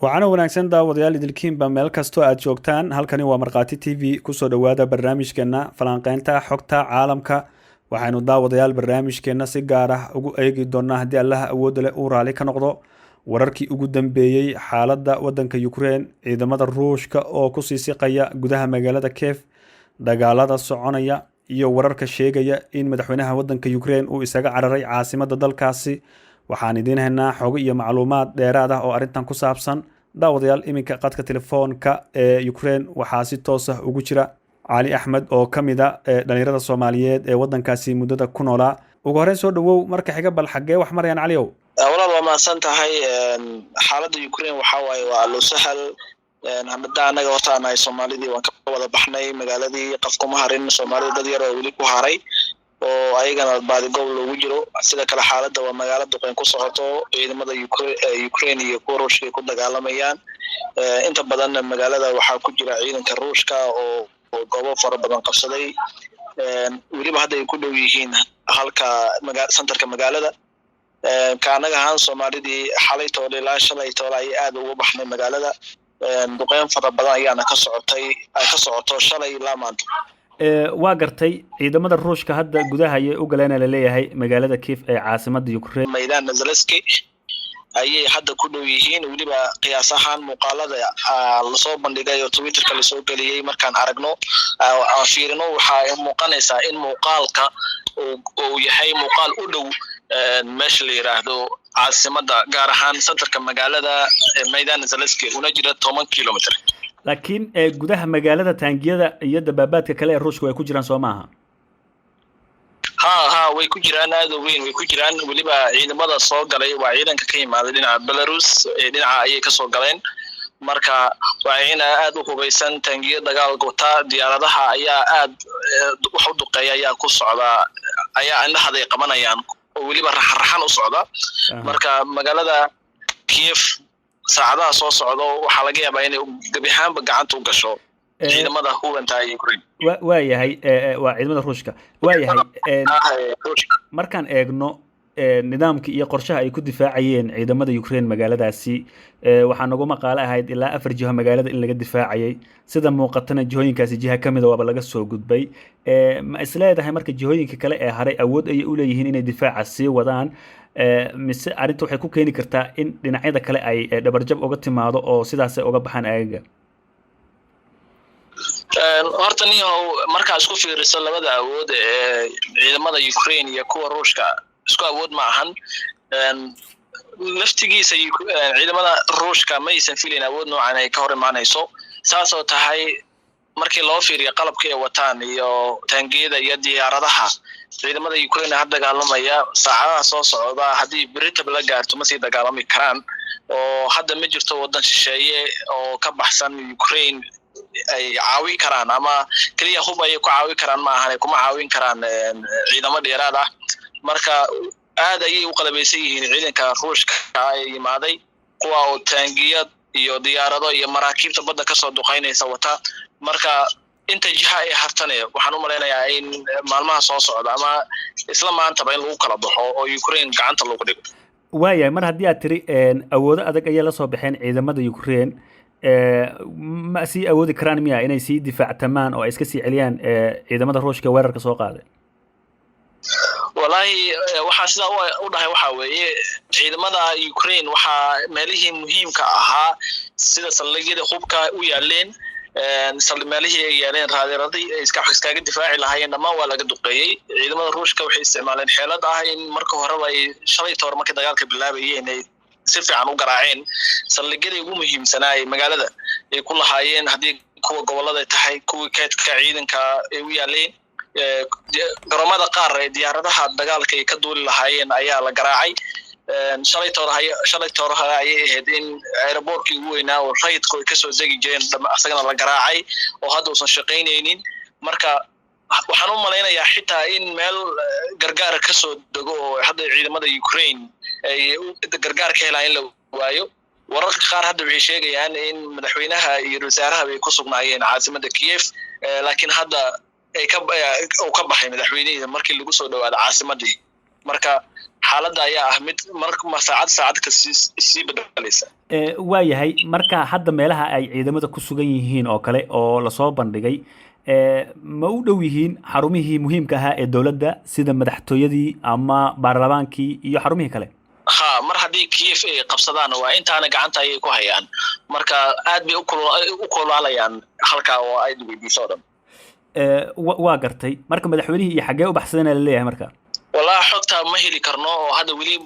Wacana wanaagsan, daawadayaal idilkiinba meel kastoo aad joogtaan. Halkani waa Markhaati TV. Kusoo dhowaada barnaamijkeena falanqeynta xogta caalamka. Waxaynu, daawadayaal, barnaamijkeenna si gaar ah ugu eegi doonaa, haddii Allaha awoodda leh uu raali ka noqdo, wararkii ugu dambeeyey xaaladda waddanka Ukraine, ciidamada Ruushka oo kusii siqaya gudaha magaalada Kiev, dagaalada soconaya iyo wararka sheegaya in madaxweynaha waddanka Ukraine uu isaga cararay caasimadda dalkaasi. Waxaan idiin haynaa xogo iyo macluumaad dheeraad ah oo arrintan ku saabsan. Daawadayaal, iminka qadka telefoonka ee Ukraine waxaa si toos ah ugu jira Cali Axmed oo ka mid a dhalinyarada Soomaaliyeed ee waddankaasi muddada ku noolaa. Ugu horreyn soo dhawow. Marka xiga, bal xaggee wax marayaan, Caliow? Walaal, waa mahadsan tahay. Xaaladda Ukraine waxa waaye waa allo sahal. Hadda annaga horta aan nahay Soomaalidii waan ka wada baxnay magaaladii, qof kuma harin Soomaalida, dad yar oo weli ku haray oo ayagana baadigoob loogu jiro. Sida kale xaaladda waa magaalo duqeyn ku socoto, ciidamada Ukraine iyo kuwa Ruushka ay ku dagaalamayaan. Inta badanna magaalada waxaa ku jira ciidanka Ruushka oo goobo fara badan qabsaday, weliba hadda ay ku dhow yihiin halka centerka magaalada. Ka annaga ahaan Soomaalidii xalay toole ilaa shalay toole ayay aad ugu baxnay magaalada. Duqeyn fara badan ayaana ka socotay, ay ka socoto shalay ilaa maanta. Waa gartay. Ciidamada Ruushka hadda gudaha ayay u galeena laleeyahay magaalada Kiev ee caasimada Ukraine. Maidan Zelenski ayay hadda ku dhow yihiin. Weliba qiyaas ahaan muuqaalada lasoo bandhigay oo Twitterka lasoo geliyey markaan aragno, aan fiirino, waxaa muuqanaysaa in muuqaalka uu yahay muuqaal u dhow meesha la yiraahdo caasimada, gaar ahaan centerka magaalada Maidan Zelenski, una jira 10 kilomitr. Laakiin gudaha magaalada taangiyada iyo dabaabaadka kale ee Ruushka way ku jiraan, soo maaha? Ha, way ku jiraan, aad u weyn way ku jiraan. Weliba ciidamada soo galay waa ciidanka ka yimaaday dhinaca Belarus, dhinaca ayay kasoo galeen. Marka waa ciidan aad u hubaysan, taangiyo dagaal wata, diyaaradaha ayaa aad wax u duqeeya ayaa ku socda, ayaa indhahaday qabanayaan oo weliba raxan u socda. Marka magaalada Kiev saacadaha soo socdo waxaa laga yaabaa inay gebi ahaanba gacanta u gasho ciidamada hubanta Ukraine. Waa yahay, waa ciidamada Ruushka, waa yahay. Markaan eegno nidaamkii iyo qorshaha ay ku difaacayeen ciidamada Ukraine magaaladaasi, waxaa nagu maqaale ahayd ilaa afar jiho magaalada in laga difaacayay. Sida muuqatana jihooyinkaasi jiha ka mida waaba laga soo gudbay. Ma isleedahay marka jihooyinka kale ee haray awood ayay u leeyihiin inay difaaca sii wadaan, mise arrinta waxay ku keeni kartaa in dhinacyada kale ay dhabarjab uga timaado oo sidaasay uga baxaan aagaga? Horta niyahow, markaa isku fiiriso labada awood ee ciidamada Ukraine iyo kuwa Ruushka, isku awood ma ahan. Laftigiisa ciidamada Ruushka ma aysan filayn awood noocan ay ka hor imaanayso. Saasoo tahay, markii loo fiiriyo qalabka ay wataan iyo taangiyada iyo diyaaradaha, ciidamada Ukraine ha dagaalamaya saacadaha soo socda, haddii britab la gaarto ma sii dagaalami karaan. Oo hadda ma jirto waddan shisheeye oo ka baxsan Ukraine ay caawin karaan, ama keliya hub ayay ku caawin karaan ma ahan, kuma caawin karaan ciidamo dheeraad ah. Marka aad ayay u qalabaysan yihiin ciidanka Ruushka ee yimaaday, kuwa oo taangiyad iyo diyaarado iyo maraakiibta badda kasoo duqaynaysa wata. Marka inta jiha ay hartane, waxaan u malaynayaa in maalmaha soo socda ama isla maantaba in lagu kala baxo oo Ukraine gacanta lagu dhigo. Waayahay. Mar haddii aad tiri awoodo adag ayay la soo baxeen ciidamada Ukraine, ma sii awoodi karaan miya inay sii difaactamaan oo ay iska sii celiyaan ciidamada Ruushka weerarka soo qaaday? Wallahi, waxaa sidaa u dhahay waxaa weeye, ciidamada Ukraine waxaa meelihii muhiimka ahaa, sida saldhigyada hubka u yaaleen, meelihii ay yaaleen raadeeradii ay iskaaga difaaci lahaayeen, dhammaan waa laga duqeeyey. Ciidamada Ruushka waxay isticmaaleen xeelad ah in marka horeba ay shalay toor markay dagaalka bilaabayeen ay si fiican u garaaceen saldhigyadii ugu muhiimsanaa ee magaalada ay ku lahaayeen, haddii kuwa gobolada tahay, kuwii keydka ciidanka ay u yaaleen, garoomada qaar ee diyaaradaha dagaalka ay ka duuli lahaayeen ayaa la garaacay. Shalay tooraha ayay ahayd in airportkii ugu weynaa oo rayidku ay kasoo degi jireen isagana la garaacay oo hadda uusan shaqaynaynin. Marka waxaan u malaynayaa xitaa in meel gargaar kasoo dego oo hadda ciidamada Ukraine ay gargaar ka helaan in la waayo. Wararka qaar hadda waxay sheegayaan in madaxweynaha iyo wasaaraha ay ku sugnaayeen caasimadda Kiev, laakiin hadda ay ka uu ka baxay madaxweynihii markii lagu soo dhawaado caasimadii. Marka Xaaladda ayaa ah mid mar saacad saacad ka sii bedelaysa. Waa yahay. Marka hadda meelaha ay ciidamada ku sugan yihiin oo kale oo lasoo bandhigay, ma u dhow yihiin xarumihii muhiimka ahaa ee dowladda, sida madaxtooyadii ama baarlamaankii iyo xarumihii kale? Ha, mar haddii Kiev ay qabsadaan, waa intaana gacanta ayay ku hayaan. Marka aad bay u kulaalayaan halkaa oo ay weydiiso o dhan. Waa gartay. Marka madaxweynihii iyo xaggee u baxsadana laleeyahay marka? Wallahi xogta ma heli karno oo hadda weli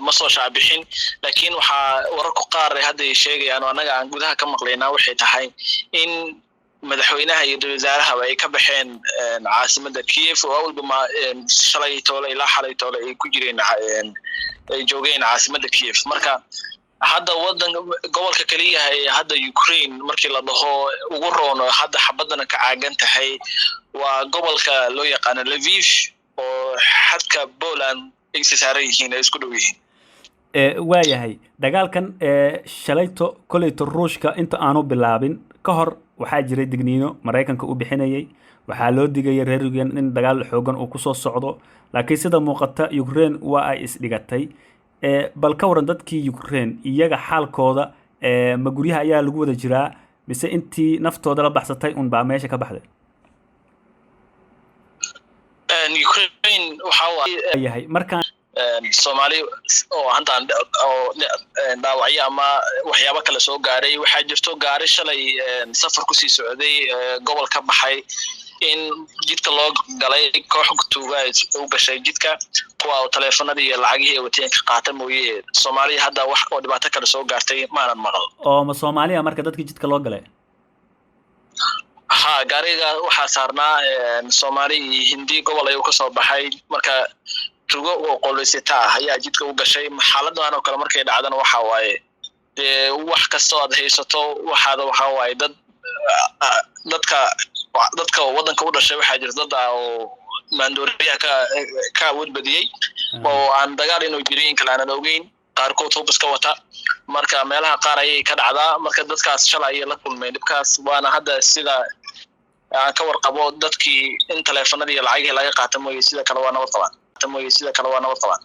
ma soo shaacbixin, laakiin waxaa wararku qaar ay hadda ay sheegayaan oo annaga aan gudaha ka maqlaynaa waxay tahay in madaxweynaha iyo ra-iisul wasaarahaba ay ka baxeen caasimadda Kiev, oo awalba ma shalay toole ilaa xalay toole ay ku jireen, ay joogeen caasimadda Kiev. Marka hadda wadan gobolka keliyaha ee hadda Ukraine markii la dhaho ugu roon oo hadda xabadana ka caagan tahay waa gobolka loo yaqaano Lviv, oo xadka Poland ay isa saaran yihiin, ay isku dhow yihiin. Waa yahay. Dagaalkan shalayto koleyto Ruushka inta aanu bilaabin ka hor waxaa jiray digniino Maraykanka u bixinayay. Waxaa loo digayay reer Ukraine in dagaal xoogan uu kusoo socdo, laakiin sida muuqata Ukraine waa ay isdhigatay. Bal ka waran dadkii Ukraine iyaga xaalkooda? Ma guryaha ayaa lagu wada jiraa, mise intii naftooda la baxsatay un baa meesha ka baxday? Ukraine waxa yahay markaan Soomaali oo hadda oo dhaawacyo ama waxyaabo kale soo gaaray, waxaa jirto gaari shalay safar kusii socday gobol ka baxay in jidka loo galay, koox tuuga u gashay jidka, kuwa oo taleefanadii iyo lacagihii ay wateen ka qaata mooye. Soomaaliya hadda wax oo dhibaato kale soo gaartay maanan maqal. Oo ma Soomaaliya marka dadkii jidka loo galay? Ha, gaariga waxaa saarnaa Soomaali iyo Hindi. Gobol ayuu kasoo baxay. Marka tugo oo qoloysata ah ayaa jidka u gashay. Xaaladan oo kale markay dhacdana waxa waaye dee wax kastoo aad haysato waxaada waxa waaye dad dadka waddanka u dhashay. Waxaa jirta dad oo maandooriyaha ka awood badiyey oo aan dagaal inuu jirin in kale aanan ogeyn, qaarkood hub iska wata. Marka meelaha qaar ayay ka dhacdaa. Marka dadkaas shalay ayay la kulmeen dhibkaas, waana hadda sida aan ka warqabo dadkii in taleefanadii iyo lacagihii laga qaata mooye, sida kale waa nabad qabaan mooye, sida kale waa nabad qabaan.